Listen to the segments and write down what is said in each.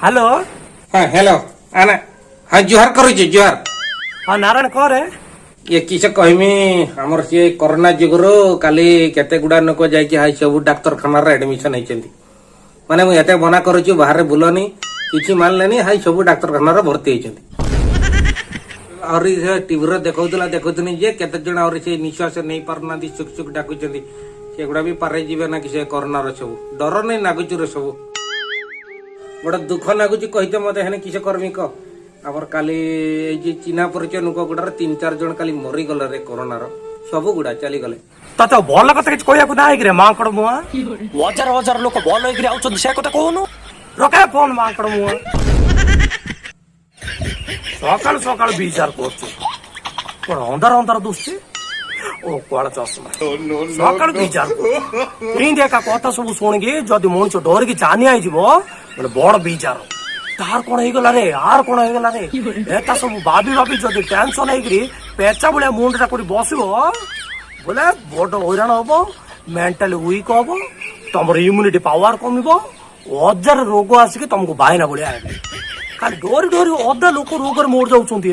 Hello. ହଁ, hello, ଆନା ହଁ, ଜୁହାର କରୁଛି, ଜୁହାର। ହଁ ନାରାୟଣ, କହ ରେ। ଇଏ କିସ କହିମି, ଆମର ସିଏ କରୋନା ଯୁଗରୁ କାଲି କେତେ ଗୁଡା ଲୋକ ଯାଇକି ହାଇ ସବୁ ଡାକ୍ତରଖାନାରେ ଆଡମିସନ ହେଇଛନ୍ତି। ମାନେ ମୁଁ ଏତେ ମନା କରୁଛି ବାହାରେ ବୁଲନି, କିଛି ମାନିଲେନି, ହାଇ ସବୁ ଡାକ୍ତରଖାନାରେ ଭର୍ତ୍ତି ହେଇଛନ୍ତି। ଆହୁରି ସେ ଟିଭିରେ ଦେଖାଉଥିଲା, ଦେଖୁଥିଲି ଯେ କେତେ ଜଣ ଆହୁରି ସେ ନିଶ୍ୱାସ ନେଇ ପାରୁନାହାନ୍ତି, ସୁଖ ସୁଖ ଡାକୁଛନ୍ତି। ସେଗୁଡା ବି ପାରେଇ ଯିବେ ନା କି ସେ କରୋନାର ସବୁ? ଡର ନାଇଁ ଲାଗୁଛି ରେ ସବୁ, ବଡ ଦୁଃଖ ଲାଗୁଛି କହିତେ ମତେ। ହେନେ କିସ କରମି କହ? ଆମର କାଲି ଏଇ ଯେ ଚିହ୍ନା ପରିଚୟ ଲୋକ ଗୁଡାର ତିନି ଚାରି ଜଣ କାଲି ମରିଗଲେ ରେ, କରୋନାର ସବୁ ଗୁଡା ଚାଲିଗଲେ। ତତେ ଭଲ କଥା କିଛି କହିବାକୁ ନାହିଁ କିରେ ମାଙ୍କଡ ମୁହଁ? ହଜାର ହଜାର ଲୋକ ଭଲ ହେଇକିରି ଆଉଛନ୍ତି, ସେ କଥା କହୁନୁ। ରଖେ ଫୋନ ମାଙ୍କଡ ମୁହଁ। ସକାଳୁ ସକାଳୁ ବିଚାର କରୁଛୁ କଣ? ଅନ୍ଧାର ଅନ୍ଧାର ଦୁଶୁଛି। ଓ କୁଆଡେ ଚଷମା। ସକାଳୁ ବିଚାର କରୁଛୁ। ଏମିତି ଏକା କଥା ସବୁ ଶୁଣିକି ଯଦି ମଣିଷ ଡରିକି ଚାନିଆ ହେଇଯିବ ବୋଲେ ବଡ ବିଚାର। ତାର କଣ ହେଇଗଲା ରେ, ଆର କଣ ହେଇଗଲା ରେ, ଏଟା ସବୁ ଭାବି ଭାବି ଯଦି ଟେନସନ ହେଇକିରି ପେଚା ଭଳିଆ ମୁଣ୍ଡଟା କରି ବସିବ ବୋଲେ ବଡ ହଇରାଣ ହବ, ମେଣ୍ଟାଲି ୱିକ୍ ହବ, ତମର ଇମ୍ୟୁନିଟି ପାୱାର କମିବ, ହଜାର ରୋଗ ଆସିକି ତମକୁ ବାଇନା ଭଳିଆ ହେବେ। ଖାଲି ଡରି ଡରି ଅଧା ଲୋକ ରୋଗରେ ମରି ଯାଉଛନ୍ତି।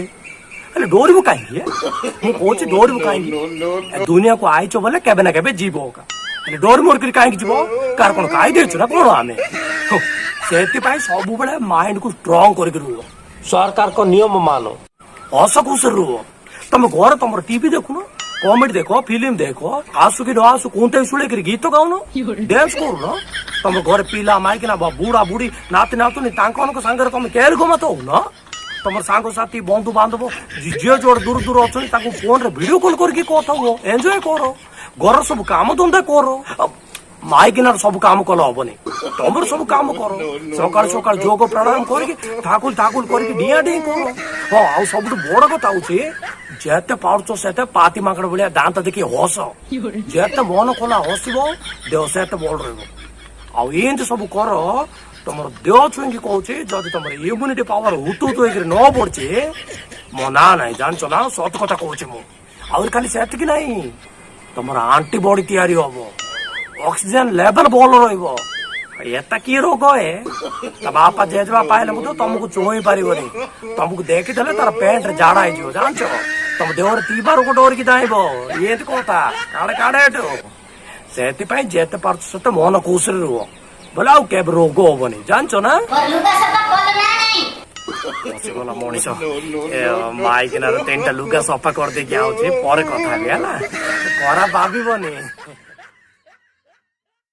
ହେଲେ ଡରିବୁ କାହିଁକି ଏ? ମୁଁ କହୁଛି ଡରିବୁ କାହିଁକି? ଏ ଦୁନିଆକୁ ଆଇଛ ବୋଲେ କେବେ ନା କେବେ ଯିବ ଏକା। ହେଲେ ଡରି ମରିକିରି କାହିଁକି ଯିବ? କାହାର କଣ ଖାଇ ଦେଇଛୁ ନା କଣ ଆମେ? ହୁଁ, ସେଥିପାଇଁ ସବୁବେଳେ ମାଇଣ୍ଡକୁ ଷ୍ଟ୍ରଙ୍ଗ କରିକି ରୁହ, ସରକାରଙ୍କ ନିୟମ ମାନ, ହସ ଖୁସିରେ ରୁହ। ତମେ ଘରେ ତମର ଟିଭି ଦେଖୁନ, କମେଡି ଦେଖ, ଫିଲ୍ମ ଦେଖ, ଆସୁ କି ନ ଆସୁ କୁନ୍ତେଇ ଶୁଳେଇକିରି ଗୀତ ଗାଉନ, ଡ୍ୟାନ୍ସ କରୁନ। ତମ ଘରେ ପିଲା ମାଇକିନା ବା ବୁଢା ବୁଢୀ ନାତି ନାତୁନି ତାଙ୍କ ସାଙ୍ଗରେ ତମେ କେର ଗମତ ହଉନ। ତମର ସାଙ୍ଗସାଥି ବନ୍ଧୁ ବାନ୍ଧବ ଯିଏ ଯୋଉଟେ ଦୂର ଦୂର ଅଛନ୍ତି, ତାଙ୍କୁ ଫୋନରେ ଭିଡିଓ କଲ୍ କରିକି କଥା ହୁଅ, ଏନ୍ଜୟ କର, ଘର ସବୁ କାମ ଧନ୍ଦା କର। ଆଉ ମାଇକିନାର ସବୁ କାମ କଲେ ହବନି, ତମର ସବୁ କାମ କର। ସକାଳୁ ସକାଳୁ ଯୋଗ ପ୍ରାଣାୟାମ କରିକି ଠାକୁଲ ଠାକୁଲ କରିକି ଡିଆଁ ଡିଇଁ କର। ହଁ, ଆଉ ସବୁଠୁ ବଡ କଥା ହଉଛି, ଯେତେ ପାରୁଛ ସେତେ ପାତି ମାଙ୍କଡ ଭଳିଆ ଦାନ୍ତ ଦେଖି ହସ। ଯେତେ ମନ ଖୋଲା ହସିବ, ଦେହ ସେତେ ଭଲ ରହିବ। ଆଉ ଏମିତି ସବୁ କର, ତମର ଦେହ ଛୁଇଁକି କହୁଛି, ଯଦି ତମର ଇମ୍ୟୁନିଟି ପାୱାର ହୁତୁ ହୁତୁ ହେଇକିରି ନ ବଢୁଛି, ମୋ ନା ନାହିଁ, ଜାଣିଛ ନା? ସତ କଥା କହୁଛି ମୁଁ। ଆହୁରି ଖାଲି ସେତିକି ନାହିଁ, ତମର ଆଣ୍ଟିବଡି ତିଆରି ହବ, ଅକ୍ସିଜେନ ଲେଭେଲ ଭଲ ରହିବ। ଏଟା କି ରୋଗ ଏ? ତା ବାପା ଜେଜେବାପା ହେଲେ ମଧ୍ୟ ତମକୁ ଛୁଇଁ ପାରିବନି। ତମକୁ ଦେଖିଦେଲେ ତାର ପେଣ୍ଟରେ ଝାଡା ହେଇଯିବ, ଜାଣିଛ? ତମ ଦେହରେ ଥିବା ରୋଗ ଡରିକି ଧାଇଁବ। ଏମିତି କଥା କାଢେ କାଢେ ଏଠୁ। ସେଥିପାଇଁ ଯେତେ ପାରୁଛ ସେତେ ମନ ଖୁସିରେ ରୁହ ବୋଲେ ଆଉ କେବେ ରୋଗ ହବନି, ଜାଣିଛ ନା? ଲୁଗା ସଫା କଲ ନା ନାଇଁ? ବସିଗଲା ମଣିଷ। ଏ ମାଇକିନାର ତିନିଟା ଲୁଗା ସଫା କରିଦେଇକି ଆଉଛି, ପରେ କଥା ହେବି ହେଲା, ଖରାପ ଭାବିବନି।